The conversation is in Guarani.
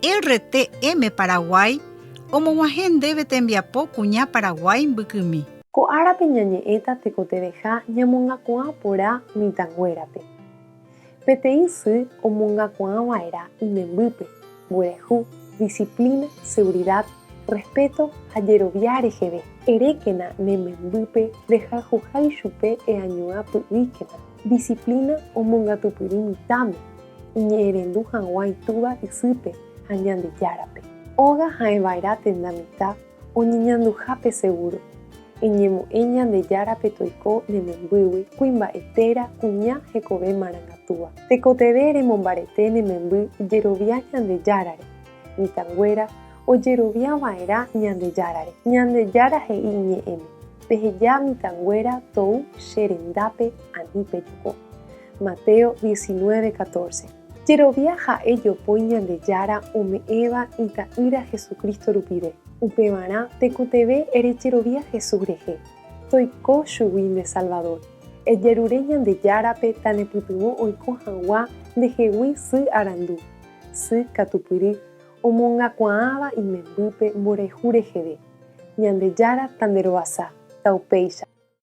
RTM Paraguay omog̃uahẽ ndéve tembiapo kuña Paraguái mbykymi. Ko árape ñañe'ẽta tekotevẽha ñamongakuaa porã mitãnguérape. Peteĩ sy omongakuaa va'erã imembýpe, mborayhu, disciplina, seguridad, respeto ha jerovia reheve. Erékena ne membýpe rehayhuha ichupe eañuã py'ỹikena. Disciplina omongatupyry mitãme, iñe'ẽrendu hag̃ua itúva isýpe ha Ñandejárape. Óga ha'eva'erã tenda mitã oñeñanduhápe seguro. Eñemo'ẽ Ñandejárape toiko ne membýgui kuimba'e téra kuña hekove marangatúva. Tekotevẽ remombarete ne memby jerovia Ñandejárare. Mitãnguéra ojerovia va'erã Ñandejárare. Ñandejára he'i iñe'ẽme, Peheja mitãnguéra tou che rendápe ani pejoko. Mateo 19, 14. Jerovia ha'e jopói Ñandejára ome'ẽva Ita'ýra Jesucristo rupive. Upevarã tekotevẽ rejerovia Jesús rehe, toiko chugui nde Salvador. Ejerure Ñandejárape tanepytyvõ oiko hag̃ua ndehegui sy arandu, sy katupyry, omongakuaáva imembýpe mborayhu reheve. Ñandejára tanderovasa. Taupéicha.